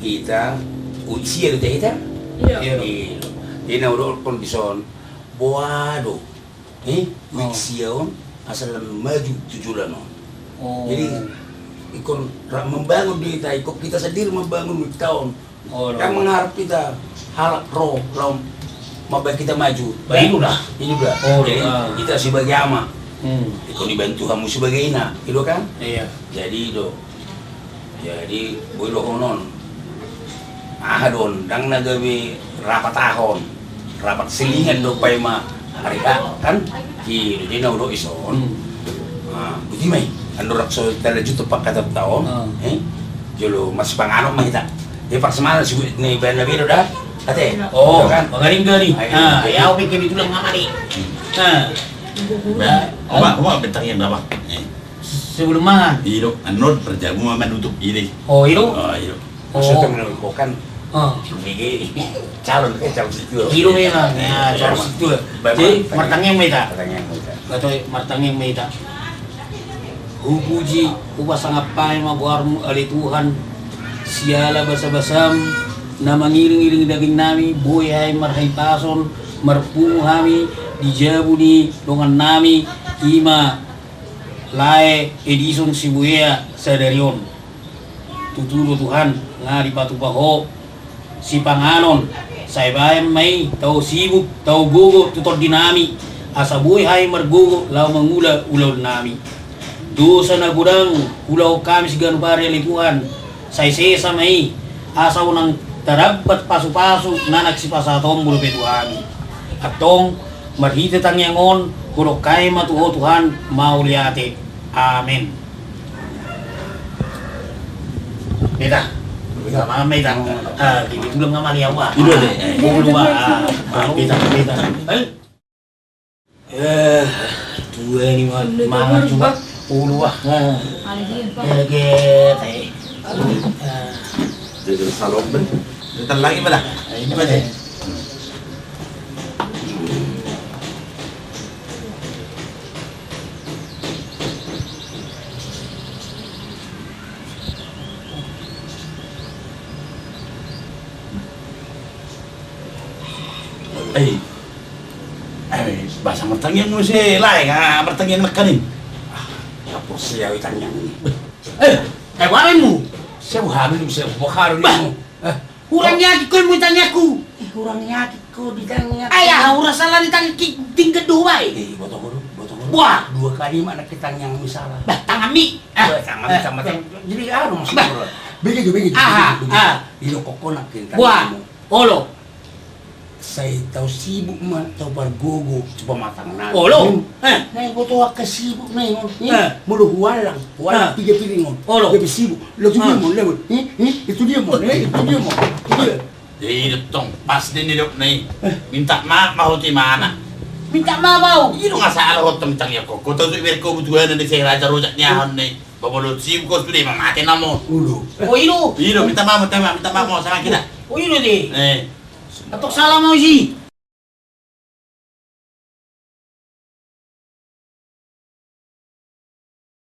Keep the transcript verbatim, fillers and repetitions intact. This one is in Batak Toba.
Hita, usia do hita? Iya. Iya. Jadi na hudokkon dison, boha do, eh, usia on, asa lam maju tu joloan on. Jadi ingkon ra-, membangun do hita, ingkon hita sendiri membangun hita on. Ndang mengharap hita halak ro laho mambahen hita maju. Ba i do da. I do da. Jadi hita sebagai ama, ingkon dibantu hamu sebagai ina, i do kan? Iya. Jadi do. Jadi boi dohonon. Aha do on, ndang na gabe rapat aha on. Rapat selingan do paima ari H kan. I do jadi na hudok dison. Botima i, andorang so talalanjut tu pangkataion on, eh, jolo marsipanganon ma hita. Jadi parsimanganon si boi ni baen na beda da. Ate. Oh, kan? Mangaring gari. Ya, oke, kebetulan ngamari. Nah. Oma, oma bentang yang berapa? Sebelum mangan. I do, annon parjamu ma manutup i do. Oh, i do? Oh, i do. Maksudnya menurut kau kan, oh, sebagai calon, eh, calon situa. I do memang, ya, calon situa. Jadi martangiang ma hita. Martangiang ma hita. Betul, martangiang ma hita. Hupuji, hupasangap hami ma goarmu ale Tuhan, siala basabasam na mangiringiring daging nami, boi hami marhahipason, marpungu hami di jabu ni dongan nami, i ma lae Edison Sibuea sadari on. Tutu do Tuhan, nga dipatupa Ho sipanganon, sai baen ma i tao sibuk tao gogo tu tondi nami, asa boi hami margogo laho mangula ulaon nami. Dosa na godang hulahon hami siganup ari ale Tuhan, sai sesa ma i, asa unang tadambat pasupasu na naeng sipasahatonmu dope tu hami. Antong marhite tangiang on, hudok hami ma tu Ho Tuhan, mauliate. Amen. Beta. Beta, mama, beta. Ah, di tulang ngamali au, ah. Udah deh. Bolu, ah. Ah, beta, beta. Eh. Eh, tua ni, ma-, mangan coba. Bolu, ah. Ah. Eh, oke, teh. Ah. Jadi salon, Ben. Bentar lagi, Bang. Ah, ini, Bang, eh. Eh, eh, boasa martangiang muse lae, nga martangiang nangkin i. Ah, ya, porsea au i tangiang i. Eh, eh, waremu. Siapa habis, siapa boharu ni. Bah. Eh. Hurang yakin ho muse tangiangku. Eh, hurang yakin ho di tangiangku. Ai aha, hurang sala di tangiangki, tinggal dua bae. Eh, boto ho, boto ho. Wah. Dua kali ma nangkin tangiangmi sala. Bah, tanganmi. Ah. Bah, tanganmi, eh, sama, eh, tangan. Jadi, anu, maksudnya. Bah. Begitu, begitu, aha, begitu, begitu. Ah. Di lo koko nangkin tangiangmu. Wah. Olo. Sai tau sibuk ma, tau pargogo, coba matang na. Olo. Hmm. Eh. Na i boto angka sibuk na i, eh. Molo hualang, hualang, eh, piga piring on. Olo. Gabe sibuk. Lo tu dia mon, lewat. Eh, eh, itu dia mon, eh, itu dia mon. Itu dia. Jadi tong pas den didok na i. Eh. Minta maaf ma ho tu imana. Minta maaf au. I do nga salah ho tong tangiang ho. Ho tau tu iberko butuhan na di sai raja rojak ni ahon na i. Ba molo sibuk ho sude ma mate na mon. Olo. Oh, i do. I do, minta maaf, minta maaf, minta maaf ma ho sama kita. Oh, i do de. Eh. Antong sala ma ho isi.